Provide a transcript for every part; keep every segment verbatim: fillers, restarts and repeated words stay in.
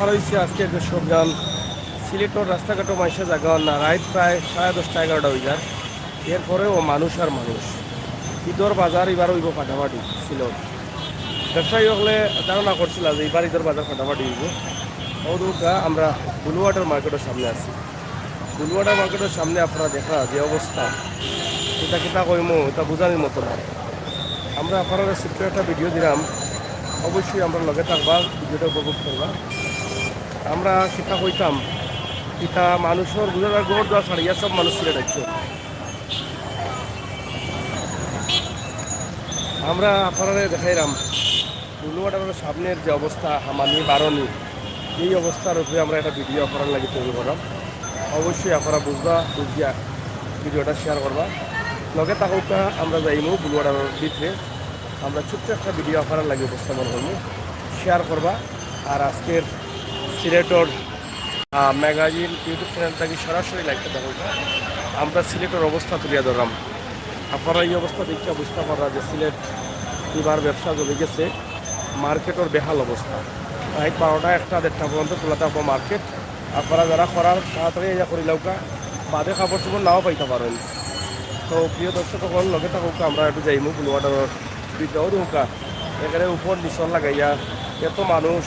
আর অইছে আজকে যে সবগান সিলেটর রাস্তাঘাটও মানষে জাগা না, রাইত প্রায় সাড়ে দশটা, এগারোটা অই যার, এরপরেও মানুষ আর মানুষ। ইদর বাজার ইবার অইবো ফাটাফাটি সিলেট। ব্যবসায়ী অকলে ধারণা করছিলা যে ইবার ইদর বাজার ফাটাফাটি অইবো। অউ দেখউক্কা আমরা বুলুয়াটার মার্কেটর সামনে আছি। বুলুয়াটার মার্কেটর সামনে আপনারা দেখরা যে অবস্থা, ইতা কিতা কইমু, ইতা বুঝানির মতো না। আমরা আপনারারে ছোট্ট একটা ভিডিও দিলাম, অবশ্যই আমরার লগে থাকবা, ভিডিওটা উপভোগ করবা। আমরা কিতা কইতাম, ইতা মানুষর গুজারার ঘর দুয়ার ছাড়িয়া সব মানুষ সিলেট আইছে। আমরা আপনারারে দেখাইলাম বুলুয়াটার সামনের যে অবস্থা, হামানি বারনি, এই অবস্থার উপরে আমরা একটা ভিডিও আপনারার লাগি তৈরি করলাম। অবশ্যই আপনারা বুঝবা, বুঝিয়া ভিডিওটা শেয়ার করবা। লগে থাকউক্কা, আমরা যাইমু বুলুয়াটার ভিতরে, আমরা ছোট্ট একটা ভিডিও আপনারার লাগি উপস্থাপন করমু, শেয়ার করবা। আর আজকের সিলেটর, আহ, ম্যাগাজিন YouTube চ্যানেল থাকি সরাসরি লাইভটা দেখউক্কা। আমরা সিলেটর অবস্থা তুলিয়া ধরলাম। আপনারা এই অবস্থা দেখিয়া বুঝতা পাররা যে সিলেট ইবার ব্যবসা জমি গেছে, মার্কেটর বেহাল অবস্থা। রাইত বারোটা, একটা, দেড়টা পর্যন্ত খোলা থাকবো মার্কেট। আপনারা যারা করার, তাড়াতাড়ি আইয়া করিলাউক্কা, বাদে কাপড় চোপড় নাও পাইতা পারইন। তো প্রিয় দর্শক অকল, লগে থাকউক্কা, আমরা একটু যাইমু বুলুয়াটার ভিতরে। অউ দেখউক্কা, একেবারে উপর নিচর লাগাইয়া এত মানুষ,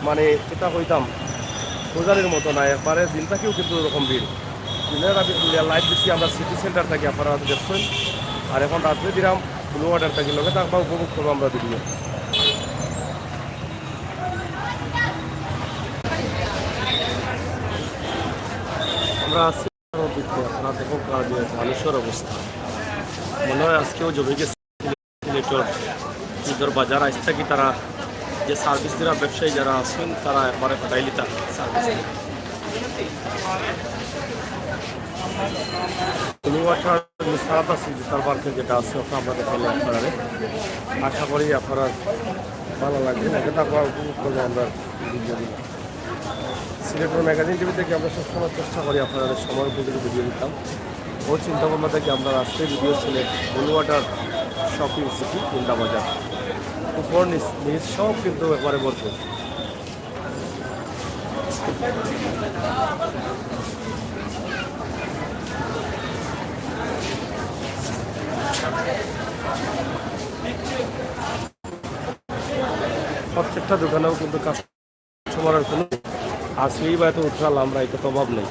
মানে, কিতা কইতাম, বুঝানির মতো না। একবারে দিন থাকিও কিন্তু ওরকম ভিড়। দিনের আমি লাইভ দিছি আমরা সিটি সেন্টার থাকি, আপনারা হয়তো দেখছইন। আর এখন রাত্রে দিলাম বুলুয়াটার থাকি, লগে থাকবা, উপভোগ করবো আমরা ভিডিও। আমরা আছি ভিতরে, আপনারা দেখউক্কা যে মানুষর অবস্থা, মনে হয় আজকেও জমে গেছে। সিলেটর ইদর বাজার আইজ থাকি তারা যে সার্ভিস দিরা, ব্যবসায়ী যারা আছইন, তারা একবারে ফাটাইলিতা সার্ভিস দিয়া। বুলুয়াটার যে সারাত আছে, জুতার মার্কেট যেটা আছে, ওটা আমরা দেখাইলে আপনারারে। আশা করি আপনারার ভালা লাগবো। লগে থাকবা, উপভোগ করবো আমরা ভিডিও। সিলেটর ম্যাগাজিন টিভি থাকি আমরা সবসময় চেষ্টা করি আপনারারে সময় উপযোগী ভিডিও দিতাম। অউ চিন্তা ভাবনা থাকি আমরা আজকে ভিডিও সিলেট বুলুয়াটার শপিং সিটি ইন্দাবাজার, উপর নিচ, নিচ সব কিন্তু একবারে ভরপুর। প্রত্যেকটা দোকানেও কিন্তু কাস্টমারের কোনো, আজকে এই বাড়িতে উঠলাম আমরা, এটা তো অভাব নেই।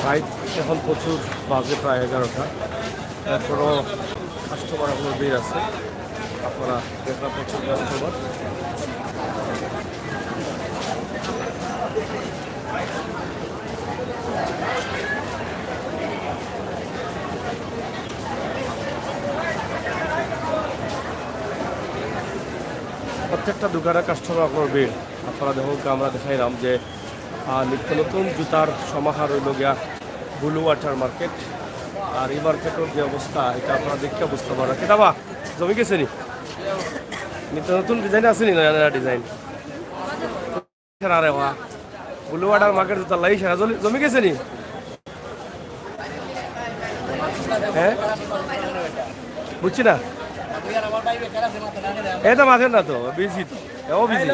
রাইত এখন প্রচুর বাজে, প্রায় এগারোটা, এরপরও কাস্টমার এখনো ভিড় আছে। আপনারা দেখরা প্রচুর কাস্টমার। প্রত্যেকটা দোকানে কাস্টমার আপনার ভিড়। আপনারা দেখউক্কা, আমরা দেখাইলাম যে, আহ, নিত্য নতুন জুতার সমাহার অইলো গিয়া বুলুয়াটার মার্কেট। আর এই মার্কেটর যে অবস্থা, এটা আপনারা দেখিয়া বুঝতা পাররা। কিতা বা, জমি গেছে নি? নিত্য নতুন ডিজাইন আছে নি, নয়া নয়া ডিজাইন? সেরা রে বা। বুলুয়াটার মার্কেট জুতার লাগি সেরা। জলি-, জমি গেছে নি? হ্যাঁ? বুঝছি না। এ তো মাতের না তো, বিজি তো। এও বিজি।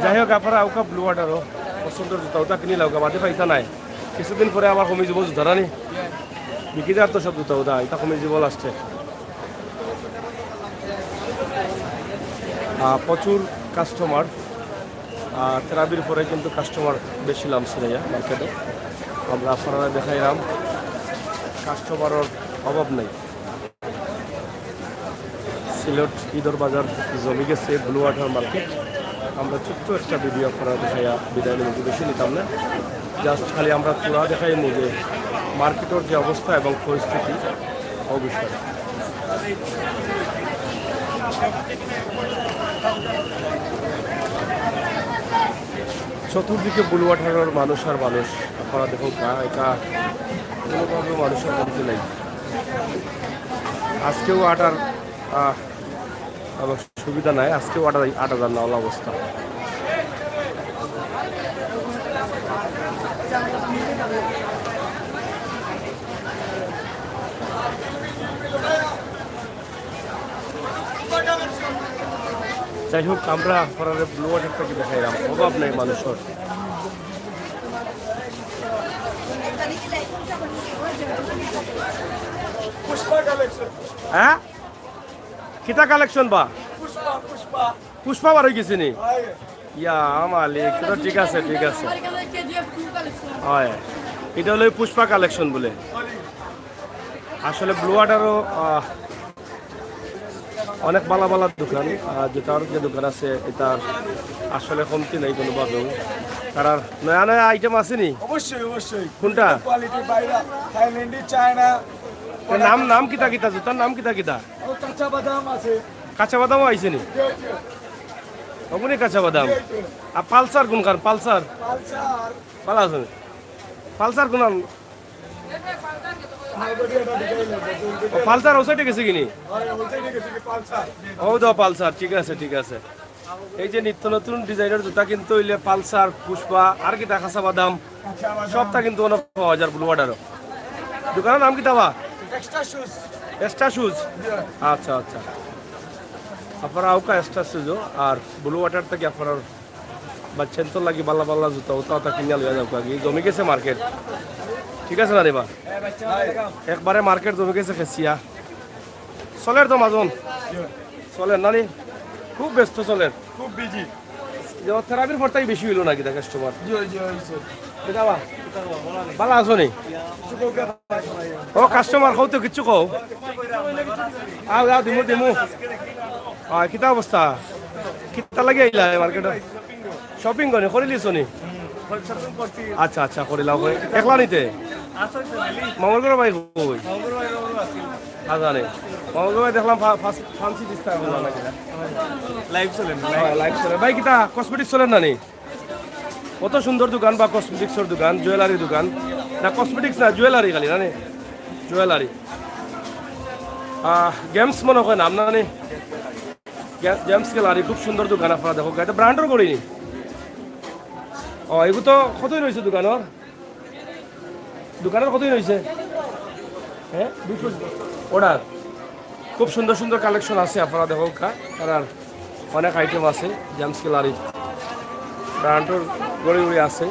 যাই হোক, আপনারা আউক্কা বুলুয়াটারও পছন্দর জুতা উতা কিনিলাউক্কা, বাদে পাইতা নায়। কিছুদিন পরে আবার কমি যাইবো জুতার আনি। বিক্রি যার তো সব জুতা উতা, এটা কমি যাইবো লাস্টে। আহ, প্রচুর কাস্টমার। আহ, তেরাবির পরে কিন্তু কাস্টমার বেশি লামছে না মার্কেটে। আমরা আপনারারে দেখাইলাম, কাস্টমারর অভাব নাই। সিলেট ইদর বাজার জমি গেছে বুলুয়াটার মার্কেট। আমরা ছোট্ট একটা ভিডিও আপনারারে দেখাইয়া বিদায় নিমু, বেশি নিতাম না। Just খালি আমরা থুড়া দেখাইমু যে মার্কেটর যে অবস্থা এবং পরিস্থিতি, অবশ্যই। চতুর্দিকে বুলুয়াটারর মানুষ আর মানুষ। আপনারা দেখউক্কা, এটা কোনোভাবে মানুষর কমতি নাই। আজকেও আটার, আহ, আবার সুবিধা নাই, আজকেও আটা, আটা যার না অলা অবস্থা। যাই হোক, আমরা আপনারারে ব্লু ওয়াটারটা কি দেখাইলাম, অভাব নাই মানুষের। পুষ্পা কালেকশন। হ্যাঁ, কিতা কালেকশন বা? পুষ্পা পুষ্পা। পুষ্পা বার হয়ে গেছে নি? ইয়া মালিক, তো ঠিক আছে, ঠিক আছে। হয়, এটা হলো পুষ্পা কালেকশন বলে। আসলে ব্লু ওয়াটারও আহ, অনেক ভালা ভালা দোকান, আহ, জুতার যে দোকান আছে, এটার আসলে কমতি নেই কোনোভাবেও। তারার নয়া নয়া আইটেম আছে নি? অবশ্যই অবশ্যই। কোনটা? কোয়ালিটি বাইরা, থাইল্যান্ডি, চায়না। এর নাম, নাম কিতা কিতা, জুতার নাম কিতা কিতা? ও কাঁচা বাদাম আছে। কাঁচা বাদামও আইছে নি? অগুনি কাঁচা বাদাম। আর পালসার কোনখান? Pulsar Pulsar. ভালা আছে নি? পালসার কোন? মালবাড়ি এটা দিকে এলো। ও, পালসার ও সাইডে গেছে কিনি? হয়, ওই সাইডে গেছে কি পালসার? ও তো পালসার, ঠিক আছে, ঠিক আছে। এই যে নিত্য নতুন ডিজাইনের জুতা কিনতে হইলে পালসার, পুষ্পা, আর কিতা, কাঁচা বাদাম, কাঁচা বাদাম। সবটা কিন্তু অনেক পাওয়া যায় ব্লু ওয়াটারও। দোকানের নাম কিতা বা? Extra shoes. Extra shoes. আচ্ছা আচ্ছা, আপনারা আউকা এক্সট্রা শুজও আর ব্লু ওয়াটার থেকে আপনারা বাচ্চাইন্তর লাগি ভালা ভালা জুতা উতা উতা কিনিয়া লইয়া যাউক্কা, কি জমি গেছে মার্কেট। ঠিক আছে না রে বা? একবারে মার্কেট জমি গেছে খেসিয়া। চলের তো মাজন, চলের নানি, খুব ব্যস্ত চলের। খুব বিজি। যে তেরাবির পর তাই বেশি হইল নাকি তা কাস্টমার? জি জি জি। কিতা বা? ভালা আছো নি? ও কাস্টমার কও তো, কিচ্ছু কও। আও আও, দিমু দিমু। আহ, কিতা অবস্থা? কিতা লাগি আইলা এই মার্কেটে? শপিং করি, করিলিছো নি? আচ্ছা আচ্ছা, করিলাও কই। একলা নিতে? মঙ্গলগড় ভাই কই? আ জানে। মঙ্গলগড় ভাই দেখলাম ফা-, ফাস-, ফ্যান্সি দিস্তা বলা নাকি না? লাইভ চলে না। হ্যাঁ, লাইভ চলে। ভাই কিতা কসমেটিক্স চলের না নি? কত সুন্দর দোকান বা কসমেটিক্সর দোকান, জুয়েলারি দোকান। না কসমেটিক্স না, জুয়েলারি খালি না নি? জুয়েলারি। আহ, গেমস মনে হয় নাম না নি? গে-, গেমস গ্যালারি, খুব সুন্দর দোকান আপনারা দেখো। এটা ব্র্যান্ডর করিনি। ও, এগু তো কতই রয়েছে দোকানর? দোকানর কতই রয়েছে? হ্যাঁ, দুশো অর্ডার। খুব সুন্দর সুন্দর কালেকশন আছে, আপনারা দেখো কা, তারার অনেক আইটেম আছে, জেমস গ্যালারি ব্র্যান্ডর গড়ি গড়ি আছে।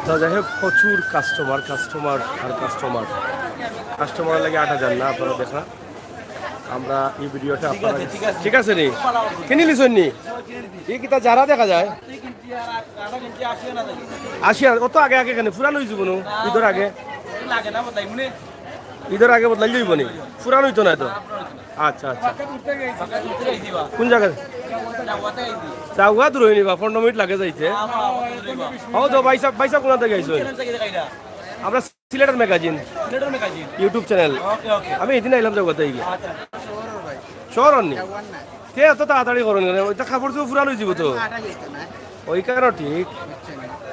তো যাই হোক, প্রচুর কাস্টমার, কাস্টমার আর কাস্টমার। কাস্টমার লাগে আট হাজার না, আপনারা দেখা। আমরা এই ভিডিওটা আপনারা, ঠিক আছে, ঠিক আছে নি? কিনি লিছইন নি? এই কিতা যারা দেখা যায়? আশি আর অত আগে আগে কেনে? পুরান হয়ে যাব নু, ঈদর আগে। ঈদর আগে বদলাই দিব নি? পুরান হইতো না তো। আচ্ছা আচ্ছা। কোন জায়গা? চাউগা দূর হয়নি বা, পনেরো মিনিট লাগে যাইতে। হও তো ভাই সাহেব, ভাই সাহেব কোন থেকে আইছো? আমরা সিলেটের ম্যাগাজিন, সিলেটের magazine. YouTube channel. Okay okay. আমি এদিন আইলাম যে কোথায় গিয়ে। আচ্ছা। শহর নি? তে এত তাড়াতাড়ি করো না, ওইটা কাপড় চোপড় পুরান হয়ে যাব তো। ওই কারণে ঠিক।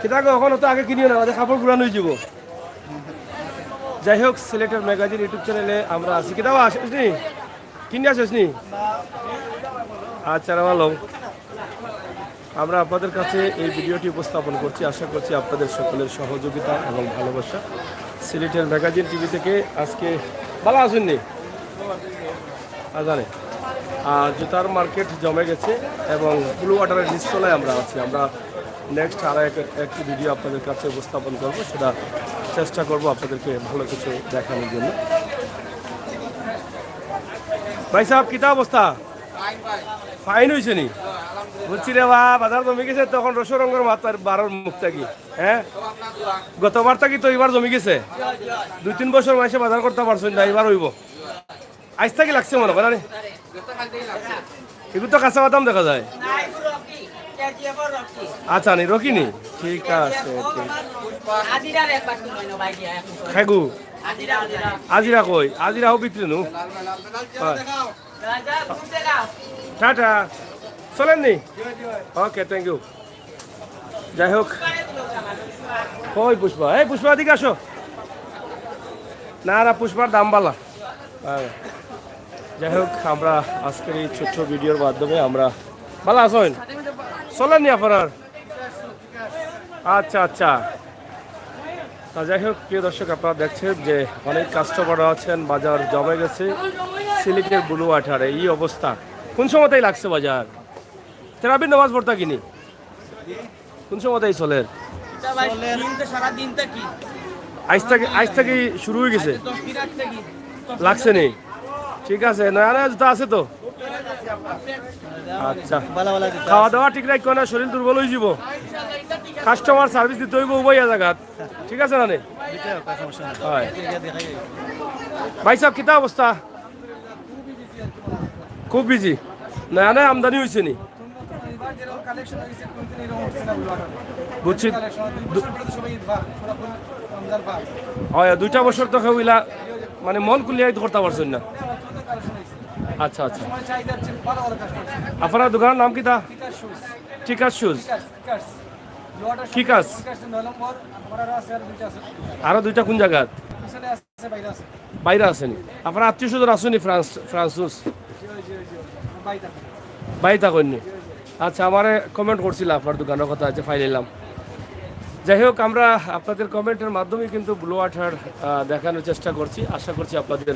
কিতা গো, এখন তো আগে কিনিও না, আমাদের কাপড় পুরান হয়ে যাব। যাই হোক, সিলেটের ম্যাগাজিন ইউটিউব চ্যানেলে আমরা আছি। কিতাও আসেস নি? কিনে আসেস নি? আচ্ছা রে, ভালো। আমরা আপনাদের কাছে এই ভিডিওটি উপস্থাপন করছি, আশা করছি আপনাদের সকলের সহযোগিতা এবং ভালোবাসা। সিলেটের ম্যাগাজিন টিভি থেকে আজকে ভালো আছেন নি? আজানে। আর জুতার মার্কেট জমে গেছে এবং ব্লু ওয়াটারের নিচতলায় আমরা আছি। আমরা নেক্সট আরও এক, একটি ভিডিও আপনাদের কাছে উপস্থাপন করবো, সেটা চেষ্টা করবো আপনাদেরকে ভালো কিছু দেখানোর জন্য। ভাই সাহেব, কিতা অবস্থা? ফাইন হয়েছে নি? বুঝছি রে বা, বাজার জমি গেছে, তখন রস রঙের মাথার বারোর মুখ থাকি। হ্যাঁ, গতবার থাকি তো এবার জমি গেছে। দুই তিন বছর মাসে বাজার করতে পারছেন না, এবার হইব। আইজ থাকি লাগছে মনে হয় না রে? এগুলো তো কাঁচা বাদাম দেখা যায়। আচ্ছা, নি রকি নি? ঠিক আছে, ওকে। খাইগু। আজিরা কই? আজিরাও বিক্রি নু? হয়। টাটা। চলেন নি? ওকে, থ্যাংক ইউ। যাই হোক, ওই পুষ্পা, এই পুষ্পা, এদিকে আসো। না না, পুষ্পার দাম বালা। হ্যাঁ। যাই হোক, আমরা আজকের এই ছোট্ট ভিডিওর মাধ্যমে আমরা ভালো আছেন? চলেন নি আপনার? আচ্ছা আচ্ছা। আর যাই হোক, প্রিয় দর্শক, আপনারা দেখছেন যে অনেক কাস্টমার আছেন, বাজার জমে গেছে। সিলেটের ব্লু ওয়াটারে এই অবস্থা। কোন সময় তাই লাগছে বাজার? তেরাবির নামাজ পড়তা কিনি? কোন সময় তাই চলের? এটা ভাই, চলের। দিন তো সারা দিন থাকি। আইজ থাকি, আইজ থাকি শুরু হয়ে গেছে? আইজ দশ দিন আগ থাকি। লাগছে নি? ঠিক আছে, নয়া নয়া জুতা আছে তো? আচ্ছা। ভালা ভালা জুতা খাওয়া আছে। দাওয়া ঠিক রাখো না, শরীর দুর্বল হয়ে যাব। কাস্টমার সার্ভিস দিতে হইব উবাইয়া জাগাত। ঠিক আছে না নি? দিতে হবে, কোনো সমস্যা নেই। হয়। এটা দেখাই যাবে। ভাই সাহেব, কিতা অবস্থা? খুব বিজি। নয়া নয়া আমদানি হয়েছে নি? বুঝছি। দু- হয়, দুইটা বছর তো কেউ ইলা, মানে, মন খুলিয়া ঈদ করতে পারছেন না। আচ্ছা, আচ্ছা। আপনার দোকানের নাম কিতা? টিকাস শুজ। কিকাস? আরো দুইটা কোন জায়গাত? বাইরে আছে নি? আপনার আত্মীয় স্বজন আছে নি ফ্রান্স, ফ্রান্সুস? বাড়িত থাকইন নি? আচ্ছা, আমারে কমেন্ট করছিল আপনার দোকানের কথা, আচ্ছা, ফাইল এলাম। যাই হোক, আমরা আপনাদের কমেন্টের মাধ্যমে কিন্তু ব্লু ওয়াটার, আহ, দেখানোর চেষ্টা করছি। আশা করছি আপনাদের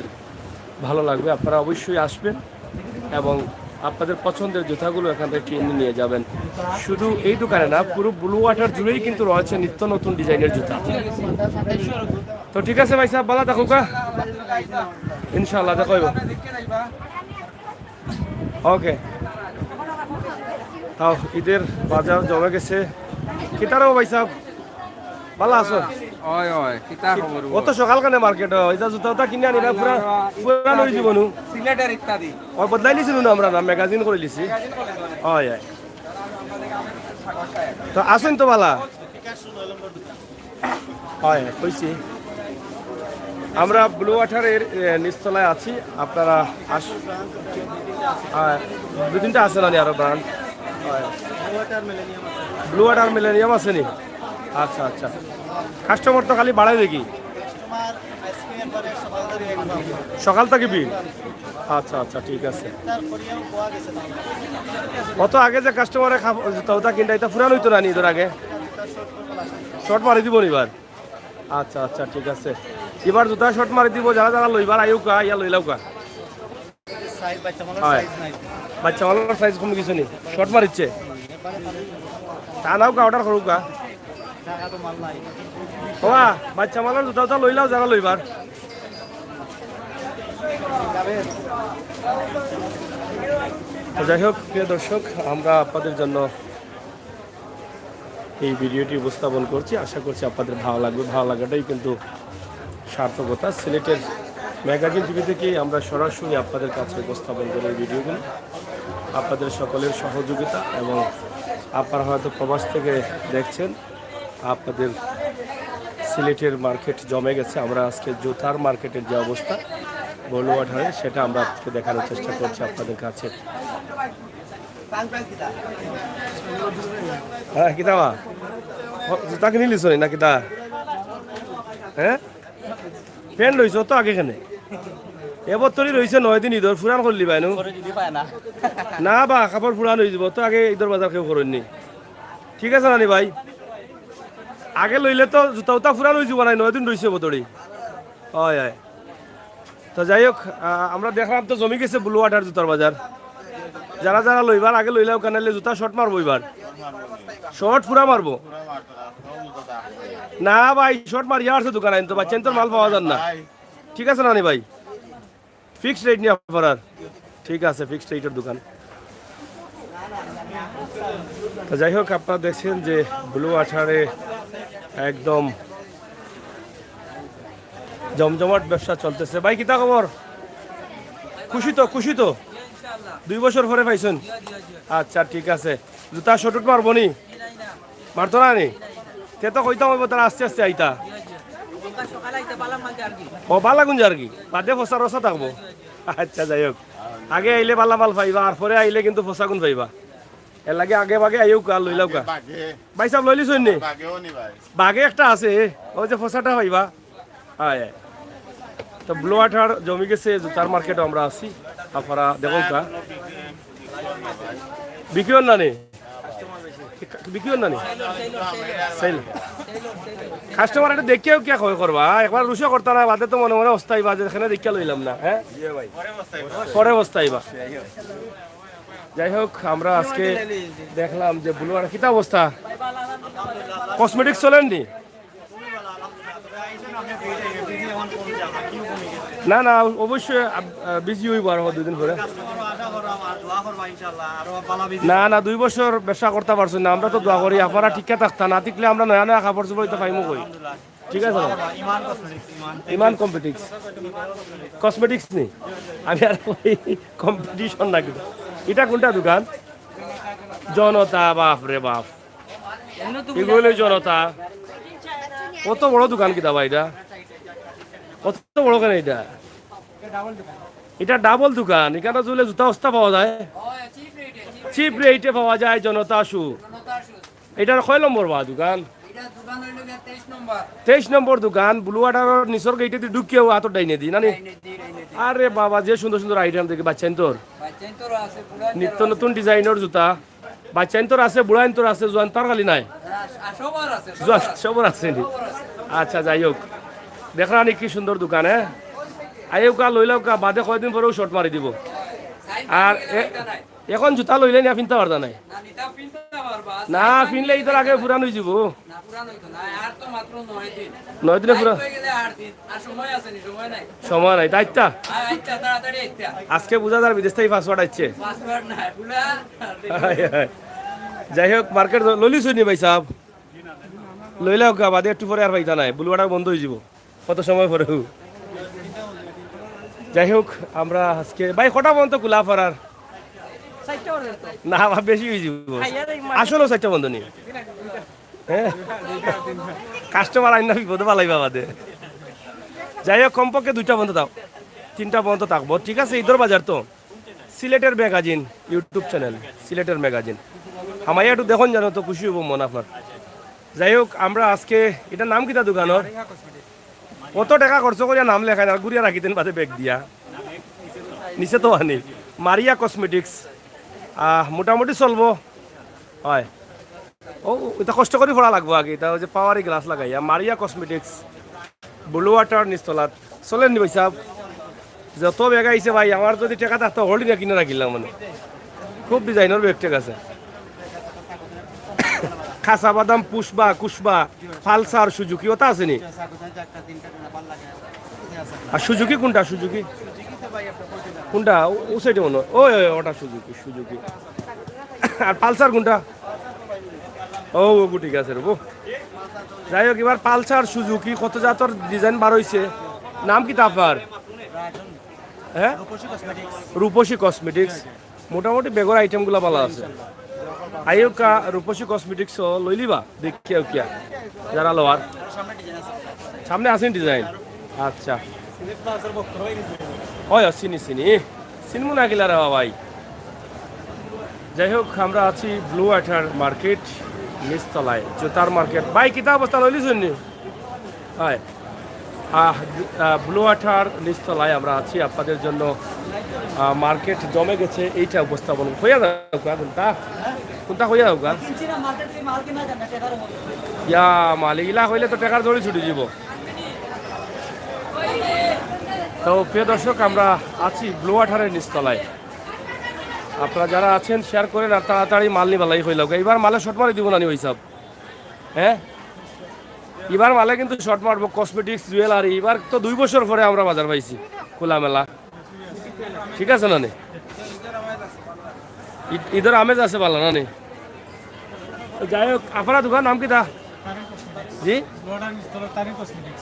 ভালো লাগবে। আপনারা অবশ্যই আসবেন এবং আপনাদের পছন্দের জুতাগুলো এখান থেকে কিনে নিয়ে যাবেন। শুধু এই দোকানে না, পুরো ব্লু ওয়াটার জুড়েই কিন্তু রয়েছে নিত্য নতুন ডিজাইনের জুতা। তো ঠিক আছে ভাই সাহেব, ভালা থাকুক্কা। ইনশাআল্লাহ দেখা হইব। ওকে। তাও ঈদের বাজার জমে গেছে। কিতা রে ভাই সাহেব? ভালা আছো? অয়, অয়, কিতা খবর? অত সকাল কেনে মার্কেট? ইতা জুতা উতা কিনে আনি না, পুরা, পুরান হয়ে যাইবো নু। সিলেটের ইত্যাদি। ও, বদলাই লিছি নু আমরা, না, ম্যাগাজিন করে লিছি। অয়, অয়। তো আছইন তো ভালা? অয়, কইছি। আমরা ব্লু ওয়াটারের, এ, নিচতলায় আছি। আপনারা আস-, হ্যাঁ, দুই তিনটা আছে না নি আরো ব্র্যান্ড? ব্লু ওয়াটার মিলেনিয়াম আছে নি? আচ্ছা, আচ্ছা। কাস্টমার তো খালি বাড়াই দেখি। সকাল থাকি ভিড়? আচ্ছা, আচ্ছা, ঠিক আছে। অত আগে যে কাস্টমারে জুতা উতা কিনতা, ইতা পুরান হইতো না নি ইদর আগে? শর্ট মারি দিবো নি এবার? আচ্ছা, আচ্ছা, ঠিক আছে। এবার জুতা শর্ট মারি দিবো, যারা যারা লইবার আইউক্কা, ইয়া লইলাউক্কা। সাইজ, বাচ্চা মালর হয়। সাইজ নাই। বাচ্চা মালর সাইজ কমে গেছে নি? শর্ট মারিচ্ছে? তা নাউক্কা, অর্ডার করুক্কা। ঢাকা তো মাল নাই। ওবা, বাচ্চা মালর জুতা উতা লইলাও, যারা লইবার। তো যাই হোক, প্রিয় দর্শক, আমরা আপনাদের জন্য এই ভিডিওটি উপস্থাপন করছি। আশা করছি আপনাদের ভালো লাগবে। ভালো লাগাটাই কিন্তু সার্থকতা। সিলেটের ম্যাগাজিন টিভি থেকে আমরা সরাসরি আপনাদের কাছে উপস্থাপন করি এই ভিডিওগুলো। আপনাদের সকলের সহযোগিতা এবং আপনারা হয়তো প্রবাস থেকে দেখছেন, আপনাদের সিলেটের মার্কেট জমে গেছে। আমরা আজকে জুতার মার্কেটের যে অবস্থা, ব্লু ওয়াটারে, সেটা আমরা আজকে দেখানোর চেষ্টা করছি আপনাদের কাছে। হ্যাঁ, কিতা বা? ও, জুতা কিনি লিছো নি না কিতা? হ্যাঁ? প্যান্ট লইছো তো আগে কেনে? এবছরই রইছে নয় দিন ইদর, পুরান করলি বাইনু? পরে যদি পায় না। না বা, কাপড় পুরান হয়ে যাব তো, আগে ইদর বাজার কেউ করেননি। ঠিক আছে না নি ভাই? আগে লইলে তো জুতা উতা পুরান হয়ে যাব না, নয় দিন রইছে বতড়ি। হয়, হয়। তো যাই হোক, আহ, আমরা দেখলাম তো জমি গেছে ব্লু ওয়াটার জুতার বাজার। যারা যারা লইবার আগে লইলাউক্কা, নাইলে জুতা শর্ট মারবো এবার। শর্ট পুরা মারবো। না ভাই, শর্ট মারিয়া আছে দোকান আইন তো, বাচ্চাইন্তর মাল পাওয়া যার না। ঠিক আছে না নি ভাই? ফিক্সড রেট নিয়ে অফার আর। ঠিক আছে, ফিক্সড রেটের দোকান। তো যাই হোক, আপনারা দেখছেন যে ব্লু ওয়াটারে একদম জমজমাট ব্যবসা চলতেছে। ভাই, কিতা খবর? খুশি তো, খুশি তো? দুই বছর পরে পাইছইন? আচ্ছা, ঠিক আছে। জুতা শর্ট উট মারবো নি? মারতো না নি? তে তো কইতাম অইবো তারা আস্তে আস্তে আইতা। ও, বালা গুন যার কি? বাদে ফসা রসা থাকবো। আচ্ছা, যাই হোক। আগে আইলে বালা মাল পাইবা, আর পরে আইলে কিন্তু ফসা গুন পাইবা। এর লাগি আগে ভাগে আইউক্কা, লইলাউক্কা। ভাই সাহেব, লইলিছইন নি? বাগে একটা আছে, ওই যে ফসাটা পাইবা। আয়, আয়। তো ব্লু ওয়াটার জমি গেছে, জুতার মার্কেটও আমরা আছি। আপনারা দেখুক্কা। বিক্রি অর না নি? বিক্রি অর না নি? সেল। কাস্টমার এটা দেখিয়াও কিয়া কয় করবা, একবার রুশো করতা না, বাদে তো মনে মনে অস্থায়ী বাজে, এখানে দেখিয়া লইলাম না, হ্যাঁ? পরে অস্থায়ী বা। যাই হোক, আমরা আজকে দেখলাম যে বুলওয়ার্ড কিতা অবস্থা, কসমেটিক্স চলেননি? না, না, অবশ্যই বিজি হইব আর দুদিন পরে। না, না, দুই বছর ব্যবসা করতে পারছি না, আমরা তো দোয়া করি আপনারা টিকে থাকতা, না টিকলে আমরা নয়া নয়া কাপড় চোপড় হইতে পাইমু কই। ঠিক আছে? ইমান কসমেটিক্স। কসমেটিক্স নি? আমি আর কই কম্পিটিশন না কিন্তু। এটা কোনটা দোকান? জনতা, বাপ রে বাপ। এগুলো হলো জনতা। কত বড় দোকান কিতা বা এটা? কত বড় কেন এটা? এটা ডাবল দোকান। এখানে চলে জুতা উস্তা পাওয়া যায়, চিপ রেটে পাওয়া যায় জনতা শু। এটার কয় নম্বর বা দোকান? তেইশ নম্বর দোকান, ব্লু ওয়াটারর নিচর গেটে দি ঢুকিয়াও আতর ডাইনে দি, নানি? আরে বাবা, যে সুন্দর সুন্দর আইটেম দেখি, বাচ্চাইন্তর। নিত্য নতুন ডিজাইনর জুতা। বাচ্চাইন্তর আছে, বুড়াইন্তর আছে, জোয়ানতার খালি নাই। জোয়ান সবর আছে নি? আচ্ছা, যাই হোক, দেখরা নি কি সুন্দর দোকান, হ্যাঁ? আইউকা, লইলাউকা, বাদে কয়দিন পরেও শর্ট মারি দিব। আর এ-, এখন জুতা লইলে না, ফিনতা পারতা নাই। না, ফিনলে ইতার আগে পুরান হয়ে যাব। নয় দিনে পুরা। সময় নাই, দায়িত্বা। আজকে বুঝা যার বিদেশ থেকে পাসওয়ার্ড আসছে। হায়, হায়। যাই হোক, মার্কেট লইলিছইন নি ভাই সাহেব? লইলাউকা, বাদে একটু পরে আর পাইতা নাই, ব্লু ওয়াটার বন্ধ হয়ে যাব। কত সময় পরে হু? যাই হোক, আমরা আজকে, ভাই, কটা পর্যন্ত খোলা পারার? না, আবার বেশি হয়ে যাব। আসলে চারটা বন্ধ নেই। হ্যাঁ? কাস্টমার আইন না বিপদে পালাইবা বাদে। যাই হোক, কমপক্ষে দুইটা বন্ধ দাও, তিনটা বন্ধ থাকবো, ঠিক আছে? ঈদর বাজার তো। সিলেটের ম্যাগাজিন, ইউটিউব চ্যানেল, সিলেটের ম্যাগাজিন। আমার একটু দেখুন, জানো তো, খুশি হইব মন আপনার। যাই হোক, আমরা আজকে, এটার নাম কিতা দোকানর? কত টাকা খরচ করিয়া নাম লেখায় না, ঘুরিয়া রাখিতেন বাদে ব্যাগ দিয়া। নিচে তো আনি, মারিয়া কসমেটিক্স। আহ, মোটামুটি চলবো। হয়। ও, এটা কষ্ট করে পড়া লাগবো আগে, এটা ওই যে পাওয়ারি গ্লাস লাগাইয়া। মারিয়া কসমেটিক্স, ব্লু ওয়াটার নিচতলাত। চলেন নি ভাই সাহেব? যত ব্যাগ আইছে ভাই, আমার যদি টাকা থাকতো, হোল্ডিং কিনে রাখিলাম মানে। খুব ডিজাইনর ব্যাগ, ঠিক আছে। খাসা বাদাম, পুষ্পা, কুশবা, পালসার, সুজুকি, ওটা আছে নি? আর সুজুকি কোনটা? সুজুকি কোনটা? ও, ও সাইডে মনে হয়। ওই, ওই, ওটা সুজুকি, সুজুকি। আর পালসার কোনটা? ও, ওগু ঠিক আছে রে, বো। যাই হোক, এবার পালসার, সুজুকি, কত জাতর ডিজাইন বার হইছে। নাম কিতা আপনার? হ্যাঁ? রূপসী কসমেটিক্স। মোটামুটি ব্যাগর আইটেমগুলা ভালা আছে। আইউকা রূপসী কসমেটিক্স লইলিবা, দেখিয়াউকিয়া। যারা লওয়ার। সামনে আছে নি ডিজাইন? আচ্ছা। ওই, চিনি, চিনি। চিনমু না কিলা রে ভাই। যাই হোক, আমরা আছি ব্লু ওয়াটার মার্কেট নিচতলায়, জুতার মার্কেট। ভাই, কিতা অবস্থা, লইলিছইন নি? হয়। আহ, আহ, ব্লু ওয়াটার নিচতলায় আমরা আছি, আপনাদের জন্য, আহ, মার্কেট জমে গেছে, এইটা উপস্থাপন। হইয়া যাউকা, কোনটা? কোনটা হইয়া যাউকা? ইয়া মালিক, ইলা হইলে তো টাকার দড়ি ছুটি দিব। তো প্রিয় দর্শক, আমরা আছি ব্লু ওয়াটারের নিচতলায়। আপনারা যারা আছেন শেয়ার করেন আর তাড়াতাড়ি মাল নিবালাই হইল। এবার মালে শর্ট মারি দিব না নি ওই সব? হ্যাঁ, এবার মালে কিন্তু শর্ট মারবো। কসমেটিক্স, জুয়েলারি, এবার তো দুই বছর পরে আমরা বাজার পাইছি খোলামেলা। ঠিক আছে না নি? ঈদ-, ঈদর আমেজ আছে ভালা না নি? তো যাই হোক, আপনার দোকান নাম কিতা? জি?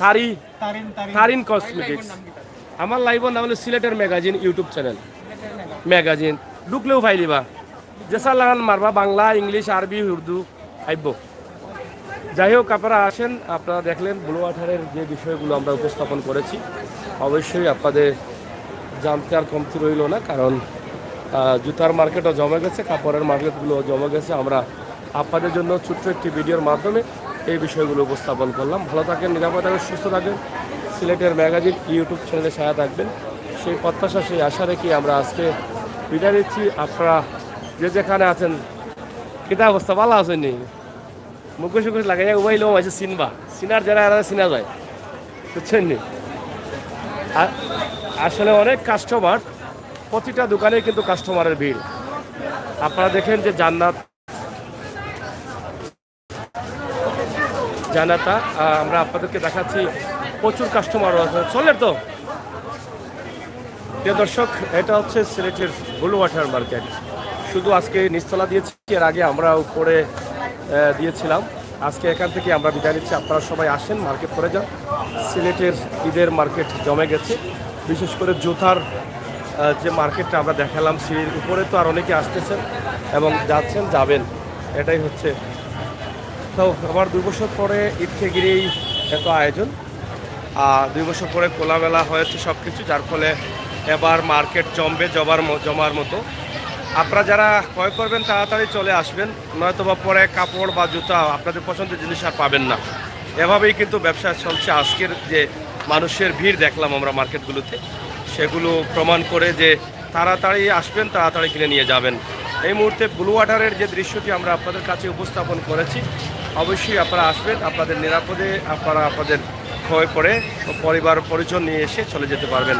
তারি? তারিন কসমেটিক্স। আমার লাইভর নাম হলো সিলেটের ম্যাগাজিন ইউটিউব চ্যানেল। ম্যাগাজিন ঢুকলেও পাইলিবা। যে সালান মারবা, বাংলা, ইংলিশ, আরবি, উর্দু, আইব। যাই হোক, আপনারা আসেন, আপনারা দেখলেন ব্লু ওয়াটারের যে বিষয়গুলো আমরা উপস্থাপন করেছি, অবশ্যই আপনাদের জানতে আর কমতি রইল না, কারণ, আহ, জুতার মার্কেটও জমে গেছে, কাপড়ের মার্কেটগুলো জমে গেছে। আমরা আপনাদের জন্য ছোট্ট একটি ভিডিওর মাধ্যমে এই বিষয়গুলো উপস্থাপন করলাম। ভালো থাকেন, নিরাপদ থাকেন, সুস্থ থাকেন। সিলেটের ম্যাগাজিন ইউটিউব চ্যানেলে সাথে থাকবেন, সেই প্রত্যাশা, সেই আশা রেখে আমরা আজকে বিদায় নিচ্ছি। আপনারা যে যেখানে আছেন, কিতা অবস্থা, ভালা আছইন নি? মুখোশ মুখোশ লাগাইয়া উবাইলেও মাঝে চিনবা, চিনার যারা এরা চিনা যায়, বুঝছেন নি? আ-, আসলে অনেক কাস্টমার, প্রতিটা দোকানে কিন্তু কাস্টমারের ভিড়। আপনারা দেখেন যে জান্নাত, জানাতা, আহ, আমরা আপনাদেরকে দেখাচ্ছি, প্রচুর কাস্টমার আছে। চলের তো, প্রিয় দর্শক, এটা হচ্ছে সিলেটের ব্লু ওয়াটার মার্কেট। শুধু আজকে নিচতলা দিয়েছি, এর আগে আমরা উপরে, আহ, দিয়েছিলাম। আজকে এখান থেকে আমরা বিদায় নিচ্ছি। আপনারা সবাই আসেন, মার্কেট করে যান। সিলেটের ঈদের মার্কেট জমে গেছে, বিশেষ করে জুতার, আহ, যে মার্কেটটা আমরা দেখালাম, সিঁড়ির উপরে তো আর অনেকে আসতেছেন এবং যাচ্ছেন, যাবেন, এটাই হচ্ছে। তো আবার দুই বছর পরে ঈদকে ঘিরেই এত আয়োজন, আর দুই বছর পরে খোলামেলা হয়েছে সব কিছু, যার ফলে এবার মার্কেট জমবে, জমার ম-, জমার মতো। আপনারা যারা ক্রয় করবেন, তাড়াতাড়ি চলে আসবেন, নয়তো বা পরে কাপড় বা জুতা, আপনাদের পছন্দের জিনিস আর পাবেন না। এভাবেই কিন্তু ব্যবসা চলছে। আজকের যে মানুষের ভিড় দেখলাম আমরা মার্কেটগুলোতে, সেগুলো প্রমাণ করে যে তাড়াতাড়ি আসবেন, তাড়াতাড়ি কিনে নিয়ে যাবেন। এই মুহূর্তে ব্লু ওয়াটারের যে দৃশ্যটি আমরা আপনাদের কাছে উপস্থাপন করেছি, অবশ্যই আপনারা আসবেন, আপনাদের নিরাপদে আপনারা আপনাদের ক্রয় করে পরিবার পরিজন নিয়ে এসে চলে যেতে পারবেন।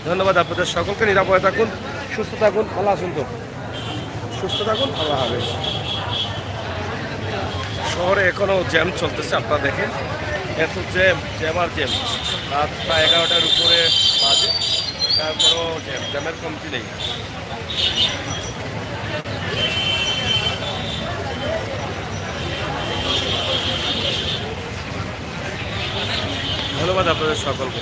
ধন্যবাদ আপনাদের সকলকে। নিরাপদে থাকুন, সুস্থ থাকুন, ভালো আছেন তো? সুস্থ থাকুন, আল্লাহ হাফেজ। শহরে এখনো জ্যাম চলতেছে, আপনারা দেখেন, এত জ্যাম, জ্যাম আর জ্যাম। রাত প্রায় এগারোটার উপরে বাজে, তারপরেও জ্যাম, জ্যামের কমতি নেই। ধন্যবাদ আপনাদের সকলকে।